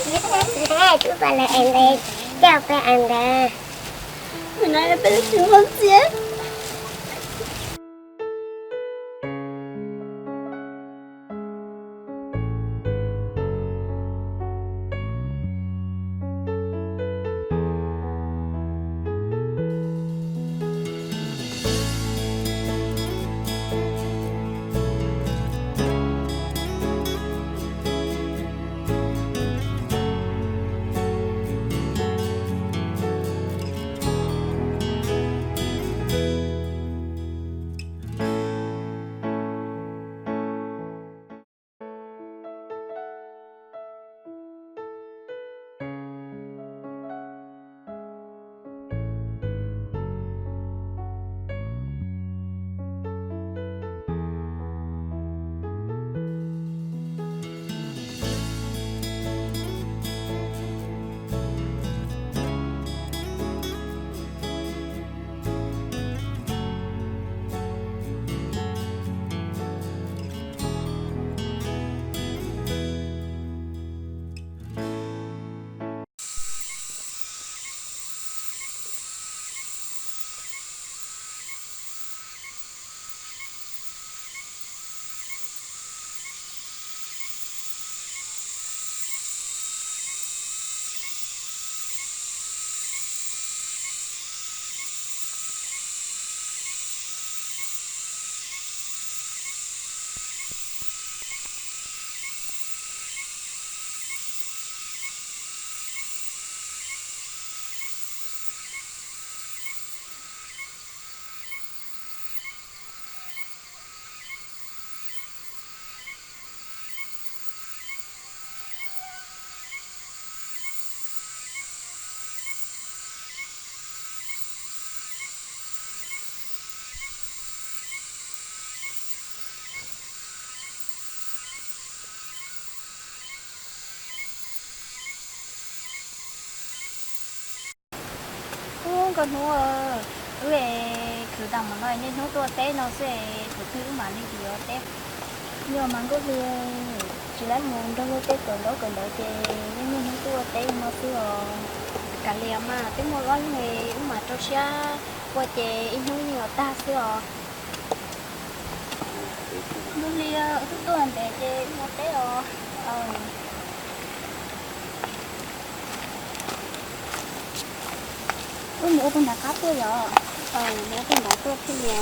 Tub poj lawv es npe, coj peb es ntawd. Mus no peb tsis muaj txiaj. Ub, nkauj hnub, wb khwv tag mus no niaj hnub tuaj teb no xwb, thaum twg wb mam li yuav teb? Yog mas Nkauj Hli, tsis laib mus nrog luag tej kawm ntaub kawm ntawv ces yeej niaj hnub tuaj teb no xwb os. Kav liam mas, twb muaj ob leeg wb mam rau siab ua ces ib hnub yeej los tag xwb os. Nkauj Hli, wb twb tuaj ntev ces wb mus teb os. Wb mus ua puag nram qab tuaj yom? Mus ua puag nram tuaj thiaj li.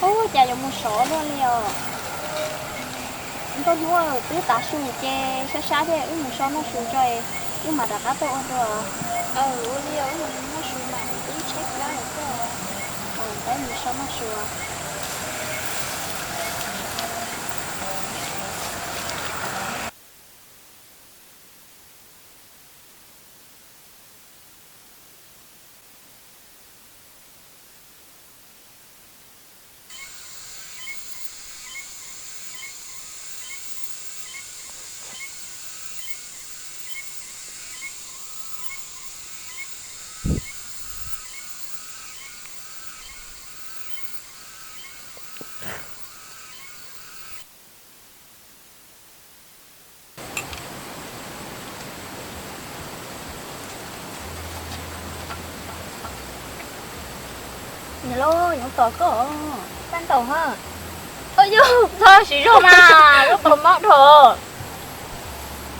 Ub, cas yuav mus sov luaj li os. Nkauj Hli, twb tav su ces sab sab thiab, wb mus so noj su tso, wb mam rov qab tuaj ua dua. Ua li os, wb mus noj su mas twb tshaib plab lawm thiab. Peb mus so noj su. Niam lauj, nyob tos koj. Kab ntaus ha. Au yog, txhob siv zog mas, lub qhov mob dhau.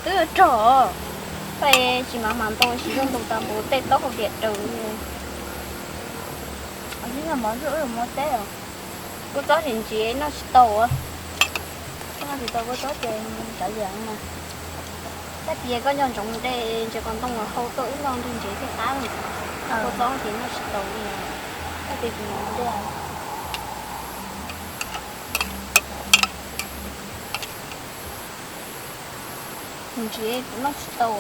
Twb rog. Pais tsis mam mam ntaus, siv zog ntaus tas npaum tej taub hau diam raws li. Ib yam mov ntsuj wb mus teb os. Kua txob ntsim ntsim noj tsis tau. Noj tsis tau kua txob ces tsav yam mas. Koj tias koj nco ntsoov de ntses qos ntoo hau tuaj wb noj nrog ntses thiaj qab. Kua txob ces noj tsis tau li. Koj tias tsis ntsoov de. Ntshe kuv noj tsis tau.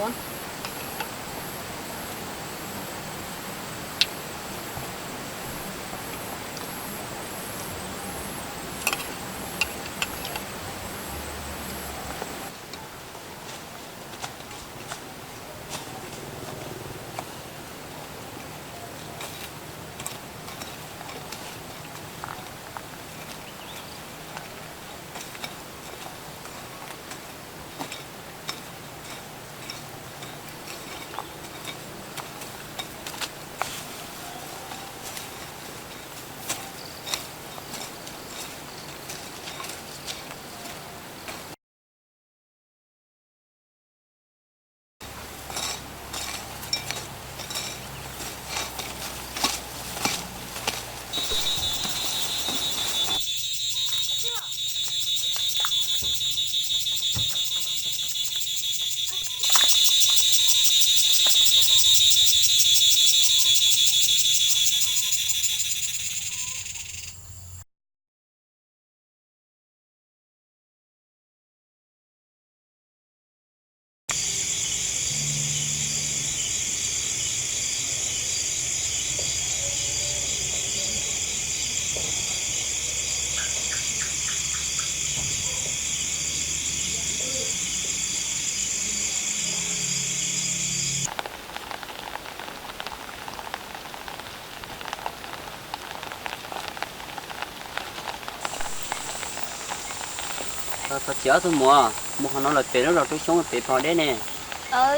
Thov txim ob tug muam, mus qhov no lawm pem lub zos Roob Xyoob pem pog deb ne.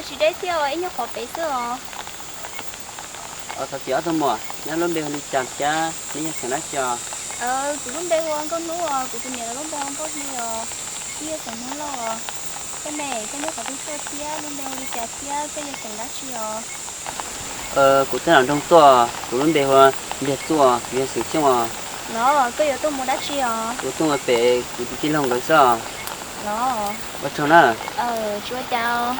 Tsis deb thiab, ib nyuag qhov pem xwb os. Thov txim ob tug muam, neb lub npe hu li cas thiab neb yog xeem dab tsi os? Kuv lub npe hu ua Nkauj Hnub os, kuv tus niam lub npe hu ua Nkauj Hli os, wb yog xeem Hmoob Lauj os. Koj ne, koj nyob qhov twg tuaj thiab lub npe hu li cas thiab koj yog xeem dab tsi os? Kuv twb los nroog tuaj, kuv lub npe hu ua Npliag Txuj os, kuv yog xeem Xyooj os. Los koj yuav tuaj mus dab tsi os? Kuv tuaj mus pem kuv tus tij laug nkawd xwb os. Los ua tsaug na. Tsis ua cas.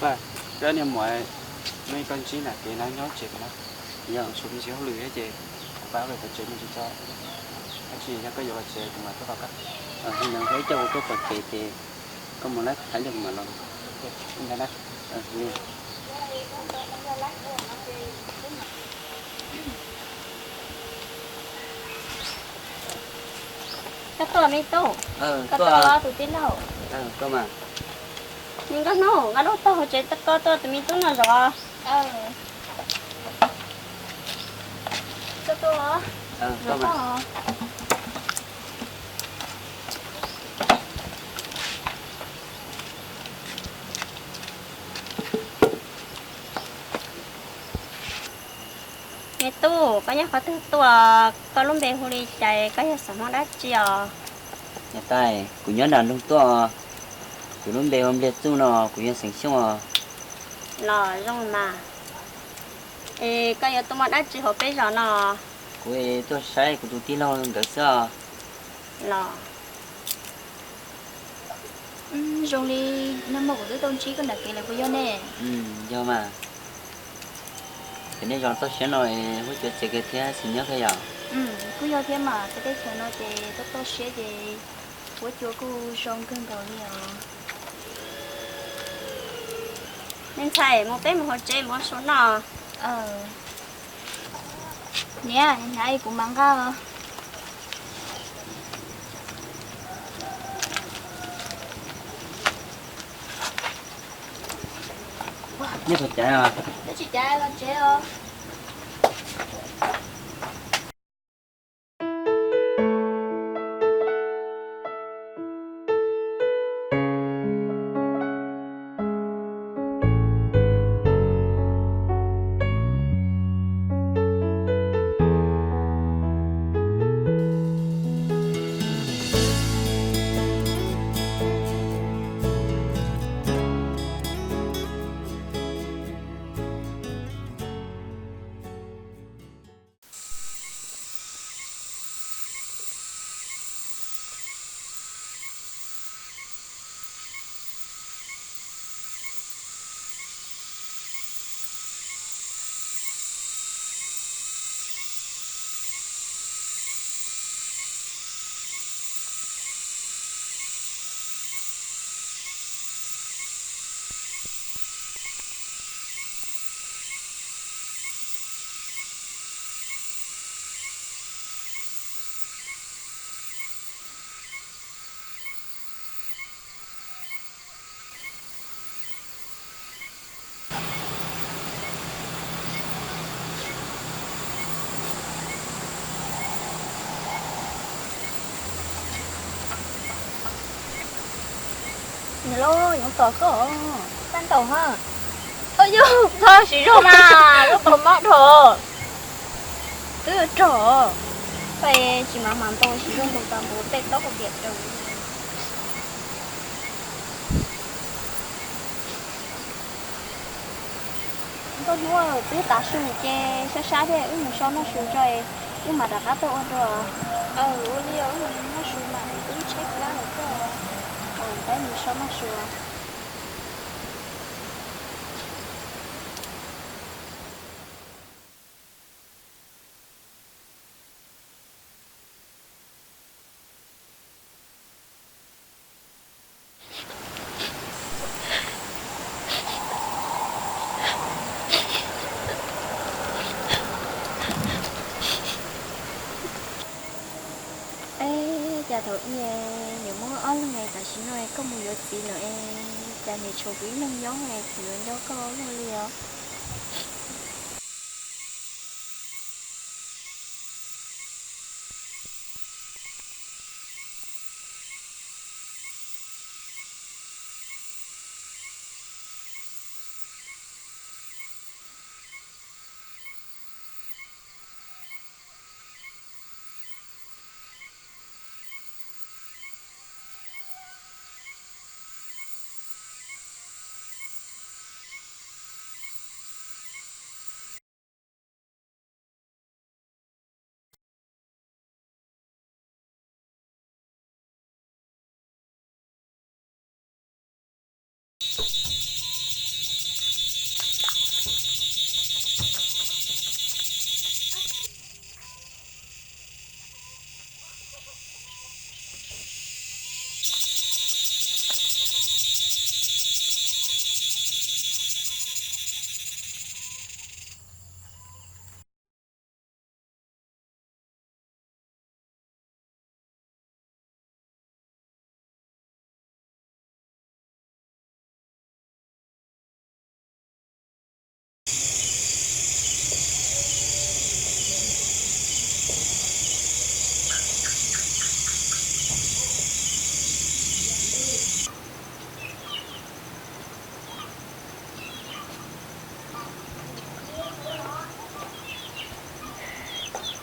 Pab, koj niag muam, nej koj ntsib na, kev na nyob tsev na, yog tsum me ntsis hauj lwm thiab ces kuv pab lawv tom tsev me ntsis tso, tab sis yog koj yuav los tsev kuv mam tuaj tos koj. Hnub no koj ib co kuv tuaj tom tsev ces koj mus lawm, thaum twg kuv mam los. Koj tuaj me tub, koj tuaj tus tij laug. Me Nkauj Hnub, nqa lub taub hau tsev koj tuaj tus me tub no zov. Koj tuaj. Me tub, koj nyob qhov twg tuaj, koj lub npe hu li cas, koj yog xeem Hmoob dab tsi os? Niam tais, kuv nyob nram nroog tuaj, kuv lub npe hu Npliag Txuj no, kuv yog xeem Xyooj os. Los zoo mas. Es koj yuav tuaj muaj dab tsi hauv peb zos no? Kuv tuaj saib kuv tus tij laug nkawd xwb os. Los zoo li nag hmo kuv twb tau ntsib koj nram kev lawm puas yog ne? Yog mas. Ces nej zos toj siab no huab cua txias kawg thiab xis nyob kawg yom? Kuj yog thiab mas, peb teb chaws no ces toj toj siab ces huab cua kuj zoo kawg nkaus li os. Me ntxhais, mus peb mus hauv tsev mus ua su noj. Niam, hnav kuv mam nqa os. Nej puas caiv os? Twb tsis caiv, los tsev os. Nyob tos koj, pab ntaus ha. Thaub yug, thaub siv zog mas, lub qhov mob dhau. Twb rog, peb tsis mam mam ntaus, siv zog ntaus tas npaum tej taub hau diam rau. Nkauj hnub, twb tav su ces sab sab thiab, wb mus so noj su tso, wb mam rov qab tuaj ua dua. Ua li, wb mus noj su mas wb tsheb plab lawm thiab. Peb mus so noj su. Es cas thaum ub niam muab ob leeg, tam sim no koj mus yuav txiv lawm es cas niam tshuav kuv ib leeg nyob es kuv yuav nco koj luaj li os.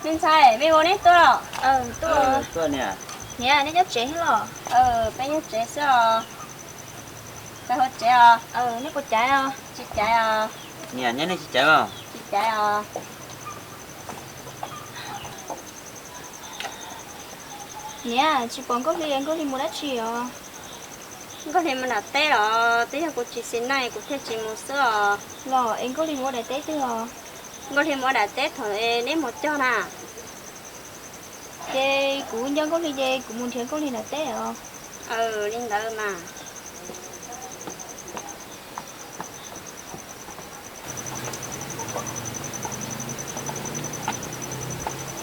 Me ntxhais, me vauv neb tuaj los? Niam, neb nyob tsev los? Peb nyob tsev xwb os. Peb hauv tsev os. Neb puas caiv os? Tsis caiv os. Niam, nyob nej tsis caiv os? Tsis caiv os. Niam, tsis pom Nkauj Hli, Nkauj Hli mus dab tsi os? Nkauj Hli mus nram teb los, twb yog kuv tsis xis neej kuv thiaj tsis mus xwb os. Los es Nkauj Hli mus ua daim teb twg os? Nkauj Hli mus ua daim teb thaum neb mus cog na. Ces kuv nco Nkauj Hli ces kuv mus nrhiav Nkauj Hli nram teb os. Li ntawd mas.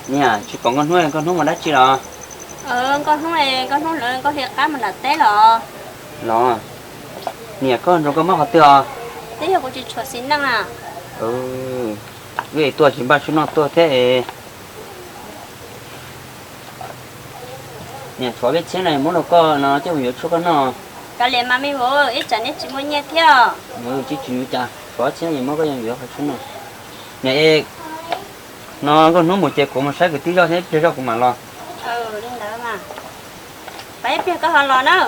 Niam, tsis pom Nkauj Hnub, Nkauj Hnub mus dab tsi los? Nkauj Hnub, Nkauj Hnub lawv Nkauj Hli qab mus nram teb los. Los, niam, koj nrog koj mob qhov twg os? Twb yog kuv tsis tshua xis neej na. Wb tuaj tsis npaj tshuaj noj tuaj thiab es. Niam, tshuav peb txhiab no muab rau koj no coj mus yuav tshuaj koj noj. Kav liam mas me vauv, ib tsam neb tsis muaj nyiaj thiab. Tsis tsis cas, tshuav txhiab es muab koj yuav qhov tshuaj noj. Niam, no Nkauj Hnub mus ces kuv mus saib kwv tij zoj thiab ib pliag zoj kuv mam los. Li ntawd mas, pab ib pliag koj ho los na.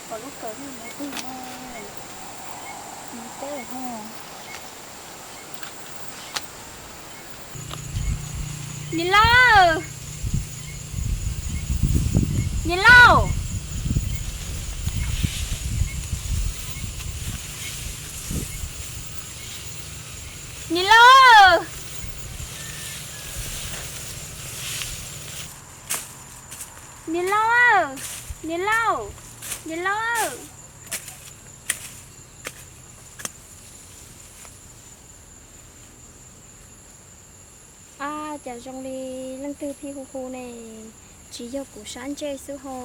Pom lub kawm no mus twg no, mus teb ho. Niam laus, niam laus, niam laus, niam laus, niam laus, niam laus. A, cas zoo li leej twg pheej hu hu ne, tsis yog kuv sab ntsej xwb ho.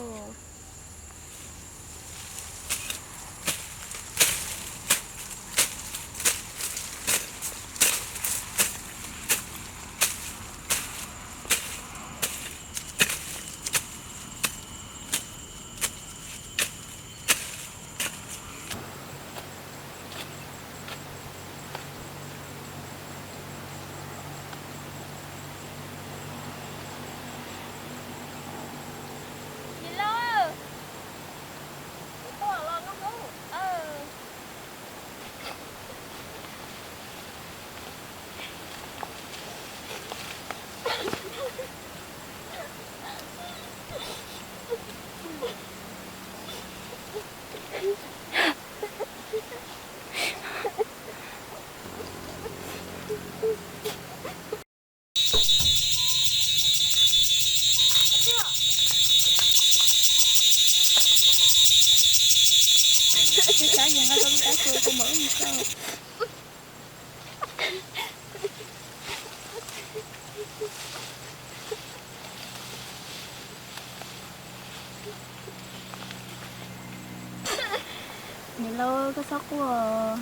Niam laus, koj txhob quaj.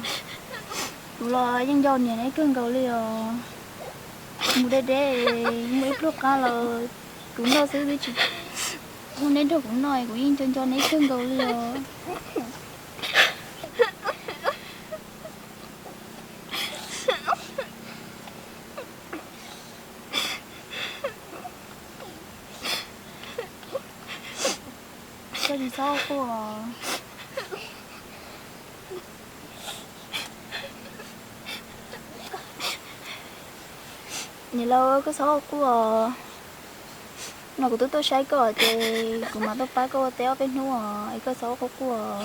Kuv los yeej nco niam neb kawg nkaus li os. Mus deb deb, muaj ib pluag qab los kuv noj xwb twb tsis muaj neb nrog kuv noj, kuv yeej nco nco neb kawg nkaus li os. Koj tsis txhob quaj. Niam laus, koj txhob quaj. No kuv twb tuaj saib koj ces kuv mam tuaj pab koj ua teb ob peb hnub os, es koj txhob quaj quaj.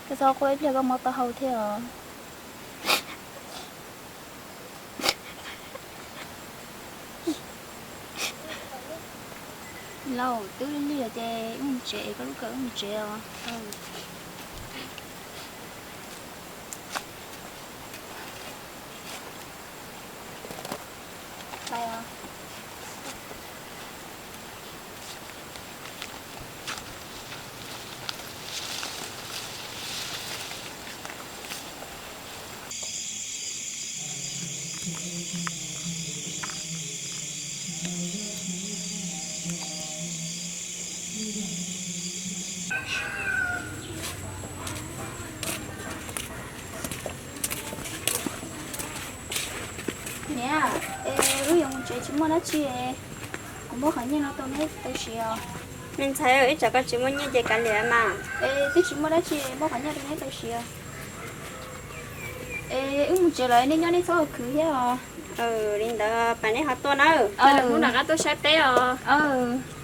Koj txhob quaj, ib pliag koj mob taub hau thiab os. Laus, twb lig lig ces wb mus tsev, koj lub kawm wb mus tsev os. Niam, es wb yuav mus tsev tsis muaj dab tsi, kuv muab qhov nyiaj no rau neb tau siav os. Me ntxhais, ib tsam koj tsis muaj nyiaj ces kav liam mas. Es twb tsis muaj dab tsi, muab qhov nyiaj rau neb tau siav. Es wb mus tsev lawm, nej nyob nej txhob khwv thiab os. Li ntawd pab neb ho tuaj nawb. Hnub no qab tuaj saib peb os.